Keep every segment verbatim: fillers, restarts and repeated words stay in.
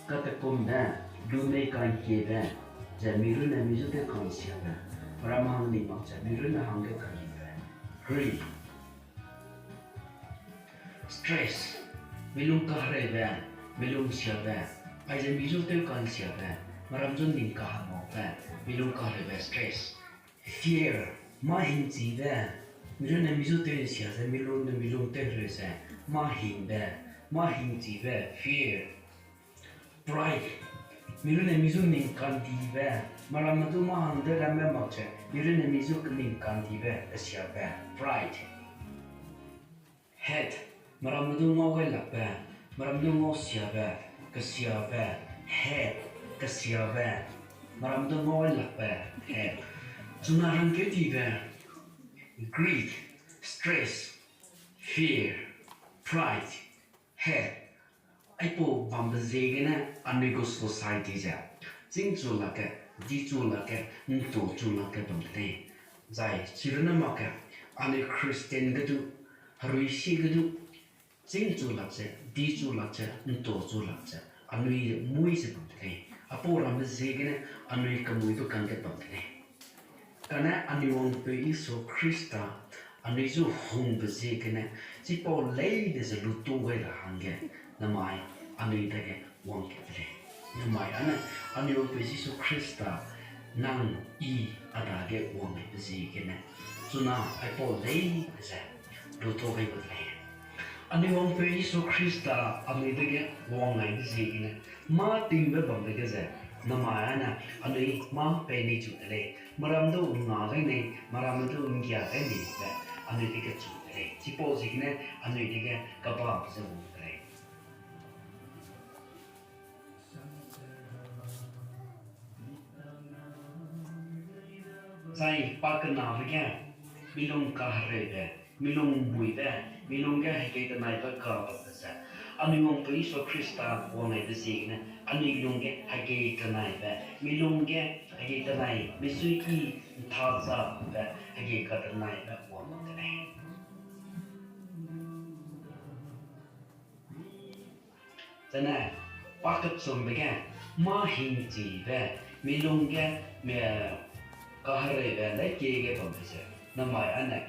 Katekumbe, lunei ka'ngkiebe, ze mi runne mi zu tew ka'nsiabe, meram hang ning mak ze mi runne hangge ka'ngkiebe. Greed. Stress, mi lung kahereube, mi lung siabe, aize mi zu tew ka'nsiabe, meram zu ning kahamaube, mi lung kahereube stress. Fear, mâ hingchibe, mi runne mi zu tew ’nsia ze mi runne mi lung tew hereu ze, mâ hingbe, mâ hingchibe, fear. Pride, mi runne mi zu ning ka'ndibe, meramme du mâ hang de ramme mak ze mi runne mi zu ning ka'ndibe, kesiabe, pride. Hate, meramme du ngau gai lakbe, meramme du ngau siabe, kesiabe, hate, kesiabe, meramme du ngau gai lakbe, hate. Chuna rangkeu dibe, greed, stress, fear, pride, hate. Aipau bambe ziegene anui gu society ze chîngchu lakge, dichu lakge, ’ntuachu lakge bam de lei. Zai chirunne makge, anui Christian ge du, herui sie ge du, chîngchu lak ze, dichu lak ze, ’ntuachu lak ze, anui mui ze bam de lei. Aipau ramme ziegene anui kemui du kangge bam de lei. Kane anui wangpeu Jisu Khrista, anui zu hungbe ziegene, chipau leine ze lutu gai ra hangge, namai anui dage wang ke de lei. Namai ane, anui wangpeu Jisu Khrista, nang I a dage wangbe ziegene, chuna aipau leine ze lutu gai gu de lei. Anui wangpeu Jisu Khrista anui dage wang gaibe ziegene, mâ tingbe bambe ge ze, namai ane, anui mâ pei nei chu de lei. Meram du ’ngga gai nei, meram du ’nggia gai nei be, anui dage chu de lei. Chipau ziegene, anui dage kebambe ze wang de lei. Zai pakenabe ge, mi lung kahereube, mi lung muibe, mi lung ge hegei tenaibe ga bambe ze, anui wangpeu Jisu Khrista wang gaibe ziegene, anui lung ge hegei tenaibe, mi lung ge hegei tenai, misuiki ’ntha zabe, hegei katenaibe wang de lei. Zane, pakechumbe ge, mâ hingchibe, mi lung ge, mi, kahereube, lekie ge bambe ze, namai ane,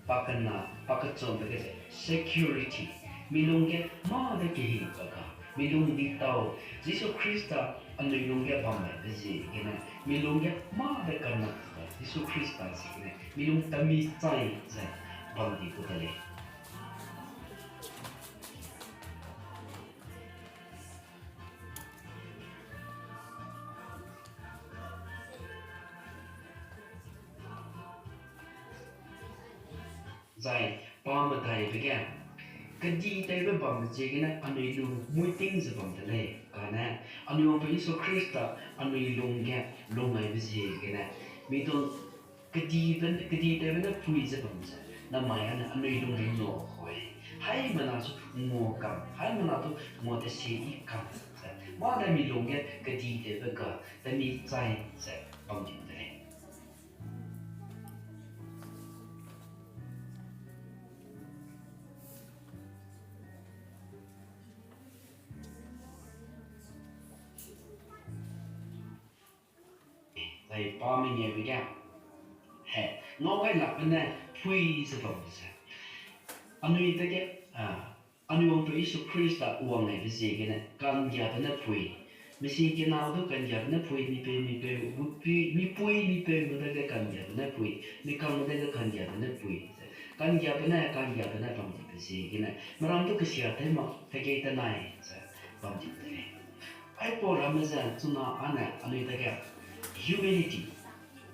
pakena, pakechumbe ge ze, security, mi lung ge mâ de kehingbe ga, mi lung di tau, Jisu Khrista anui lung ge bam gaibe ziegene, mi lung ge mâ de kanakbe, Jisu Khrista ziegene, mi lung tami chai ze bam di gu de lei. Zai, pa medaibe ge, kedi tewbe bambe ziegene anui lung muiting ze bam de lei, kane, anui wangpeu Jisu Khrista anui lung ge lung gaibe ziegene, mi du kedi tewbe ne pui ze bam ze, namai ane anui lung ri nua hui. Haimena su ngua kam, haimena du ngua tesie i kam ze, mâ ne mi lung ge kedi tewbe ga, temi chai ze bam di de lei. Zai pa mengeube ge, he, ngau gai lakbe ne pui ze bambe ze, anui dage, a, anui wangpeu Jisu Khrista wang gaibe ziegene ka'nggiabe ne pui, misi kena du ka'nggiabe ne pui, mipeu, mipeu, mipui, mipui, mipeu gu dage ka'nggiabe ne pui, mikangbe dage ka'nggiabe ne pui ze, ka'nggiabe ne, ka'nggiabe ne bam dibe ziegene meram du kesia tew mak, hegei tenai ze bam di de lei. Aipau ramme ze chuna ane anui dage humility,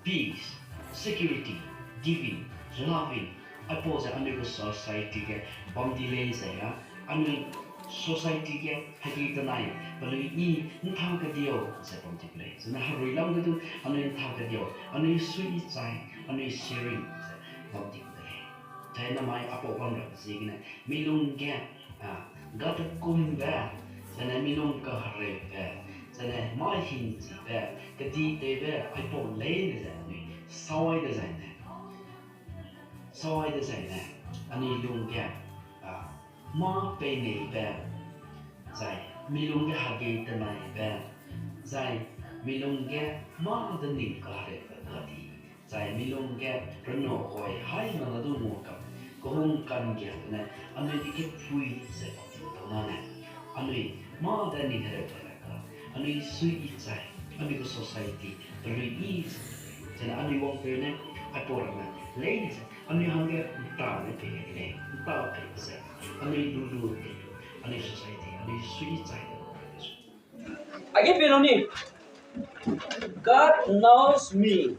peace, security, giving, loving, aipau ze anui gu society ge bam di lei zai a, anui society ge hegei tenai, pelui i ’ntha kediu ze bam di lei. Zene herui lam ge du anui ’ntha kediu, anui sui i chai, anui sharing ze bam di de lei. Zai namai aipau bam rabe ziegene mi lung ge, a, gatekumbe, zene mi lung kahereube, zene mâ hingchibe, kedi tewbe, aipau leine ze anui sawai dezaine, sawai dezaine, anui lung ge, a, mâ peineibe, zai Milung ge hage tenaibe, zai milung ge mâ de ning kahereube gadi, zai milung ge reno hoi hai nang du ngua kam, kehung ka'nggiabe ne, anui di ge pui ze bam tau nane, anui mâ de ning hereube ra ka, anui sui i chai, anui gu society pelui i chai, zene anui wangpeu ne, aipau ramme leine ze, anui hangge ’nta ne pei gai de lei, ’nta pei ze, anui lu lu pei lu, anui society, anui sui i chai de. Age pe nang ni, God knows me.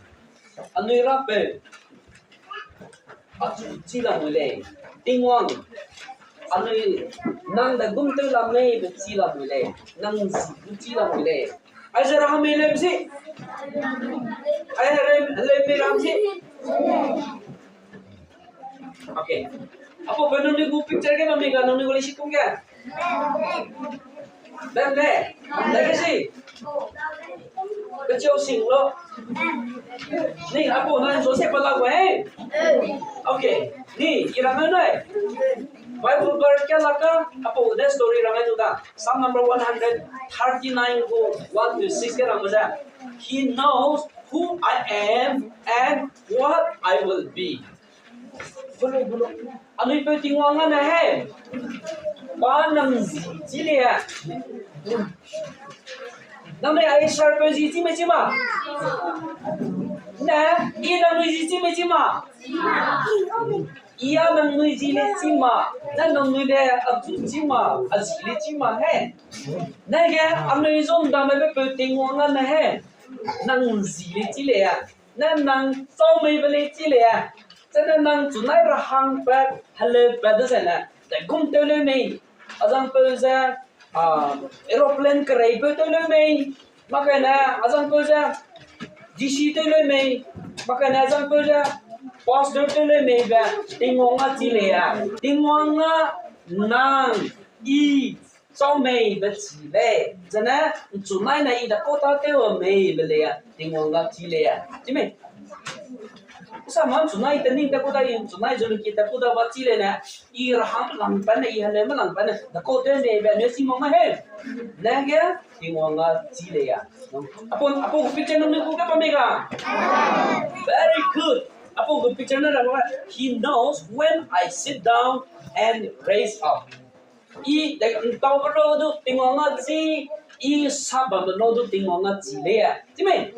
Anui Rapeu, achu chi lamui lei. Tingwang, anui nang de gum tew lam mei be chi lamui lei. Nang zi gu chi lamui lei. Aize ra hangmei lei be zi. Ai, lei mei ra zi. Okay. Apau pe nangnui gu picture ge mami ga nangnui gu leisi kum ge. Bam le. Legacy. Kacheu sing lo. Ni apau na Joseph pa la gu he. Okay. Ni i rang nai. Bible verse ke la ka apau de story rang nai du da. Psalm number one hundred thirty-nine gu one to six ke rang ze. He knows who I am and what I will be. Anui peu Tingwang â ne he. Pa nang zi chi le. Nang ne ai sar peu zi chi mei chi ma? Ne, i nangnui zi chi mei chi ma? I â nangnui zi le chi ma? Ne nangnui le achu chi ma, a zi le chi ma he? Nege anui zun dam mei peu Tingwang â ne he. Nang zi le chi le. Ne nang chau mei be le chi le. Zene nang chunai rahangpat, heleupat de zene, degum tew leu mei. Azangpeu ze, aeroplane kereipeu tew leu mei. Makaine azangpeu ze, D C tew leu mei. Makaine azangpeu ze, pastor tew leu mei be, Tingwang â chi lei. Tingwang â nang, i, chau mei be chi lei. Zene, nchunai ne i de kau ta tew mei be lei, Tingwang â chi lei. Chi mei? Sa ma nchunai te ning te ku da i nchunai zulu ki te ku da ba chi lei ne. I rahang lang pa ne, i heleume lang pa ne. De kau tew mei be ne chi ma ma he. Nege, Tingwang â chi lei. Apau, apau gu picture nang ne ku ke pa mei ga. Very good. Apau gu picture ne ra, he knows when I sit down and raise up. I de ntau be lo du Tingwang â chi, i sa bam be lo du Tingwang â chi lei. Chi mei?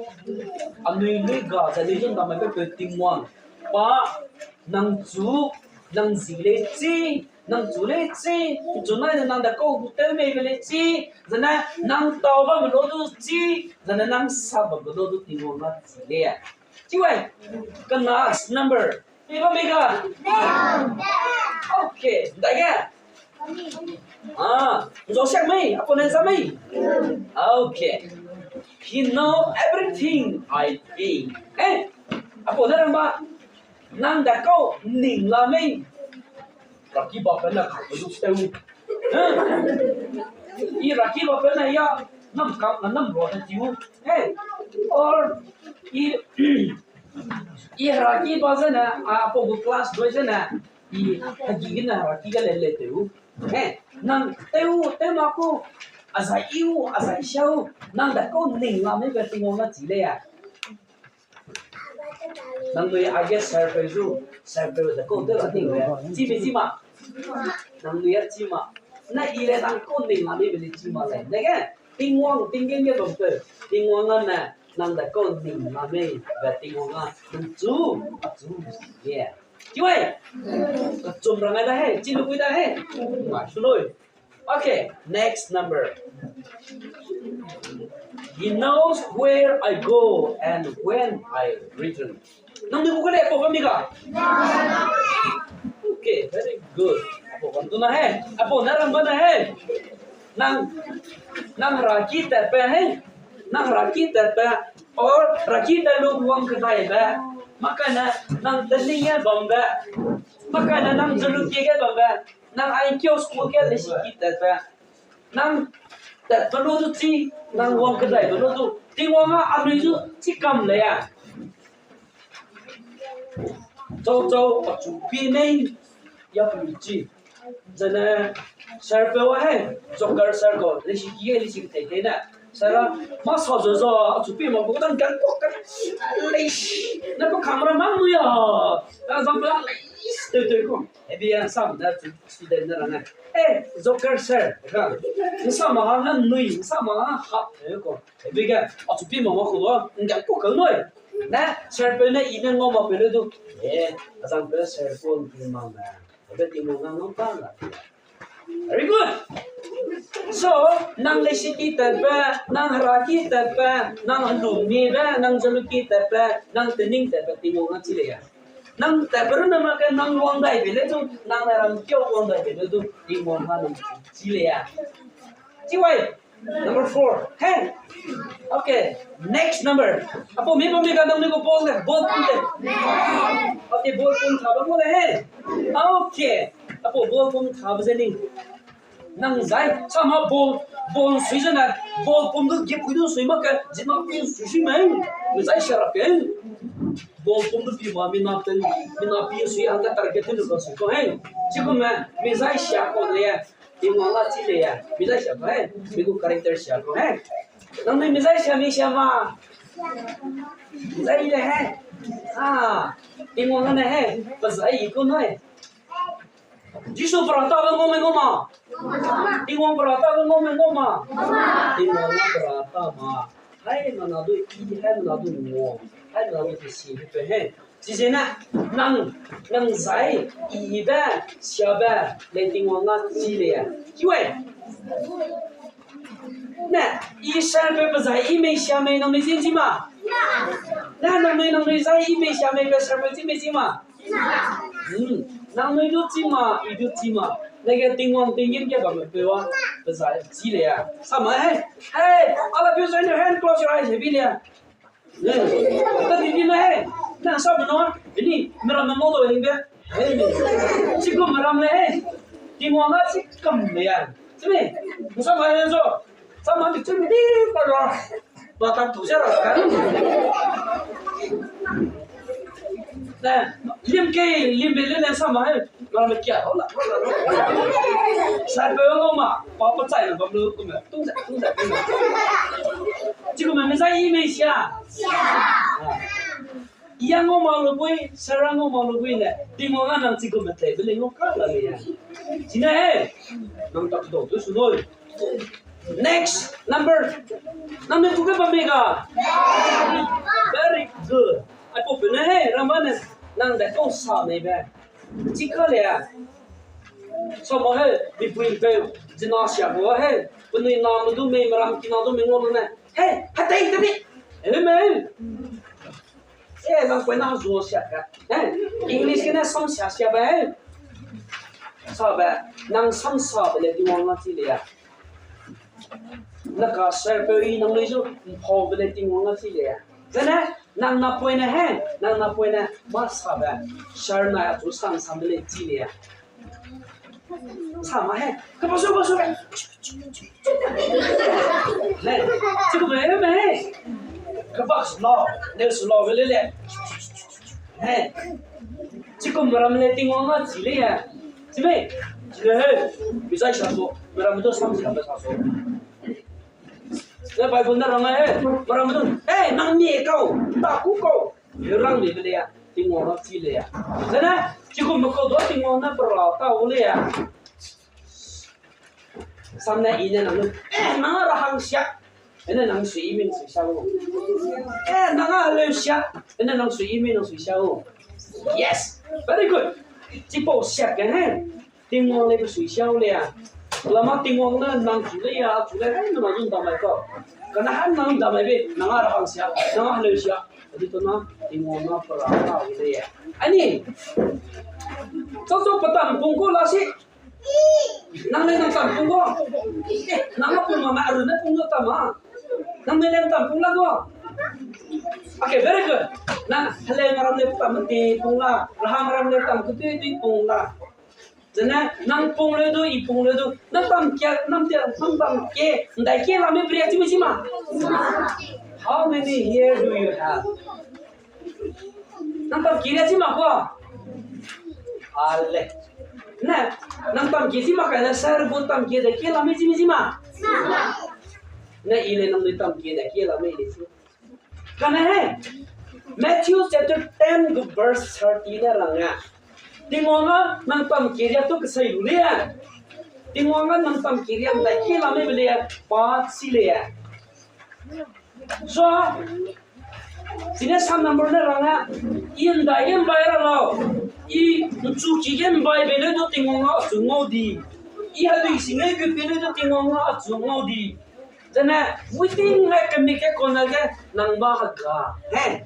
Anui lui ga ze lui zun dam mei peu Tingwang. Pa, nang chu, nang zi le chi, nang chu le chi, nchunai ne nang de kau gu tew mei be le chi, zene nang tau bam be lo du chi, zene nang sa bam be lo du Tingwang â chi lei. Chi wai, kena number. Pei ba mei ga? Okay, dage. Ah, nzau siak mei, apau ne za mei? Okay. He know everything I think. Eh, apau ne rang ba, nang de kau ning la mei? Raki ba pe ne kau du tew. I raki ba pe ne ya, nam kam, nam rua de tiu. Eh, or, i I heraki ba zene, a, apau gu class dui zene, i hegi gene heraki ge le le tew. He, nang tew, tew ma ku, a zai i u, a zai sia u, nang de kau ning la mei be Tingwang â chi lei. Nangnui age sir peu zu, sir peu de kau tew la ning le, chi mei chi ma? Nangnui â chi ma? Na i le nang kau ning la mei be le chi ma lei. Nege, Tingwang, tinggeng ge bam peu, Tingwang â ne, nang de kau ning la mei be Tingwang â nang chu, achu, ye. Chi wai? Kechum rang ai da he, chi lu gui da he. Mai su lui. Okay, next number. He knows where I go and when I return. Nang ni ku ke le apau bam mi ga? Okay, very good. Apau bam du na he. Apau ne rang ba na he. Nang, nang heraki tat pe he. Nang heraki tat pe. Or heraki tat lu wang kedai be. Makaine nang teling ge bam be. Makaine nang zulu ki ge bam be. Nang ai keu school ge leisi ki tat be. Nang tat pe lu du chi, nang wang kedai pe lu du. Tingwang â anui zu chi kam lei a. Chau chau, achu pi nei, ya pe lu chi. Zene, Sir pe wa he, joker sir ko, leisi ki he, leisi ki tei tei ne. Sir a, ma sa zo zo, a chu pi ma bu dan kan kok kan. Lei. Na pa camera man mu ya. A zang pe lei. Tei tei ko. Ebi ya sam da chu student na rang e. Eh, joker sir. Ka. Nsa ma ha nui, nsa ma ha. Ko. Ebi ga, a chu pi ma ma ko. Ngan ko ka noi. Na, sir pe ne i ne ngau ma pe le du. Eh, a zang pe sir ko pi ma ma. Ebe Tingwang nang nang pa la. Very good. So, nang leisi ki tatbe, nang hera ki tatbe, nang helu mi be, nang zelu ki tatbe, nang tening tatbe Tingwang na chi le ya. Nang tatbe ru na ma ke nang wang dai be le du, nang na ram kiau wang dai be le du, Tingwang na nang chi le ya. Chi wai, number four. He. Okay, next number. Apo mi pum mi ka nang mi ko ball le, ball pum te. Okay, ball pum tha ba mo le he. Okay. Apo ball pum tha ba ze ni. Nang zai, sa ma ball, ball sui ze na, ball pum du gip kui du sui ma ke, zina pi sui sui me. Mi zai sha ra ke. Ball pum du pi ma mi na pen, mi na pi sui hang ka target te lu ka sui ko he. Chi gu me, mi zai sha ko le. Tingwang la chi le ya, mi zai sha ko he, mi gu character sha ko he. Nang ne mi zai sha mi sha ma. Zai le he. Ah, Tingwang ne he, pa zai i ko noi. Jisu pra ta be ngau me ngau ma. Tingwang pra ta be ngau me ngau ma. Tingwang na pra ta ma. Hai na na du i, hai na na du ngau. Hai na na du si pe he. Chizene, nang, nang zai, i be, siabe, lei Tingwang na chi le ya. Kiwe? Ne, i sharpe pe zai i mei sia mei nang mei zi zi ma? Ne, nang mei nang mei zai i mei sia mei pe sharpe zi mei zi ma? Hmm, nang mei du zi ma, i du zi ma. Nege Tingwang tinggîm ge bam pe wa, pe zai chi le ya. Sa ma he? Hey, all of you join your hand, close your eyes, hebi le ya. Ka di di me he. Na sa me no, ni, meram me mo do hing be. He ni. Chi gu meram le he. Tingwang na chi kam me ya. Chi me. Sa ma he zo. Sa ma chi me di pa lo. Ba ta tu ja ra ka. Na, lim ke, lim be le le sa ma he. Meram me kia, hola, hola, hola. Sharpe ngau ma, pa pa chai na bam lu kum me. Tung za, tung za, tung za. Chi kum me zai i mei sia. Sia. Ah. Iya ngau ma lu bui, sara ngau ma lu bui ne. Tingwang na nang chi kum me tei be le ngau ka la le ya. Chi na he. Nang tak do tu su noi. Next, number. Nang ne ku ke bam mei ga? Very good. Ai pau pe ne he, ramba ne. Nang de kau sa mei be. Chi ka le ya. Sa ma he, mi pui pe, zina sia bo he. Penui na me du mei, meram ki na du mei ngau lu ne. He, ha tei te bi. He mei. E, nang pui na zo sia ka. He, English ke ne sam sia sia be. Sa be, nang sam sa be le Tingwang na chi le ya. Na ka sharpe i nang lui zu, mpau be le Tingwang na chi le ya. Zene, nang na pui ne he, nang na pui ne, ma sa be. Shar na ya zu sam sam be le chi le ya. Sa ma he. Ka ba su, ba su. Ne, chi ku me, me he. Ka ba su lo, ne su lo, le, le. He. Chi ku meram le Tingwang na chi le ya. Chi me. Chi le he. Bi zai sa so. Meram du sam sa be sa so. Ne Bible na rang he. Meram du. He, nang mi kau. Ta ku kau. Rang mi be le ya. Tingwang na chi le ya. Zene, chi ku me kau du Tingwang na pra ta u le ya. Sam ne i ne nang, eh, nang a rahang sia. Ene nang sui i mei sui sia o. Eh, nang a heleu sia. Ene nang sui i mei nang sui sia o. Yes. Very good. Chipau sia ke he. Tingwang le sui sia o le ya. Lama Tingwang ne nang chu le ya, chu le he, nang zun da mai ko. Kana han nang da mai be, nang a rahang sia, nang a heleu sia. Adi to na Tingwang na pra ta o le ya. Ani. Chau chau patam pung ko la si. Nang le nang tam pung ko. Nang a pung ma ma aru ne pung lo tam ma. Nang le nang tam pung la ko. Okay, very good. Nang hele ngaram le tam ti pung la, raha ngaram le tam ku ti ti pung la. Zene nang pung le du, i pung le du. Nang tam kia, nang tia, nang tam ke, ndai ke la me bria ti me si ma. How many here do you have? Nang tam ki le si ma ko. Ale. Ne, nang tamkie zi mak kai ne, sir gu tamkie de kie la mei zi mei zi ma. Ne i le nang de tamkie de kie la mei le zi. Kane he, Matthew chapter ten gu verse thirty ne rang a. Tingwang a nang tamkie ria tu kesai lu le. Tingwang a nang tamkie ria ndai kie la mei be le, pa si le. So, chine Psalm number ne rang a, i ndai ge mbai ra lau, i nchuki ge mbai be le du Tingwang a achu ngau di. I hedui sing ge gu pe le du Tingwang a achu ngau di. Zene, waiting ne kemik ge kona ge nang ba hega. He.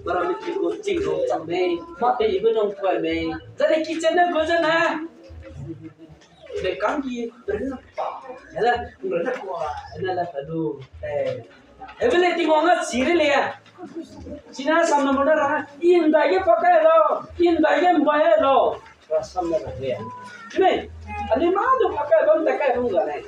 Mara mi ki gu ching ro chang mei, mâ te i gu nang kuai mei. Zene kitchen ne gu zene. Be kang ki, rin pa. Hele, rin pa. Hele, hele du. Eh. Hebe le Tingwang a chi re le. Chine Psalm number ne rang, i ndai ge pa kai lau, i ndai ge mbai lau. Ra Psalm ne rang le. Chine, ani mâ du pa kai bam ta kai bam ga le.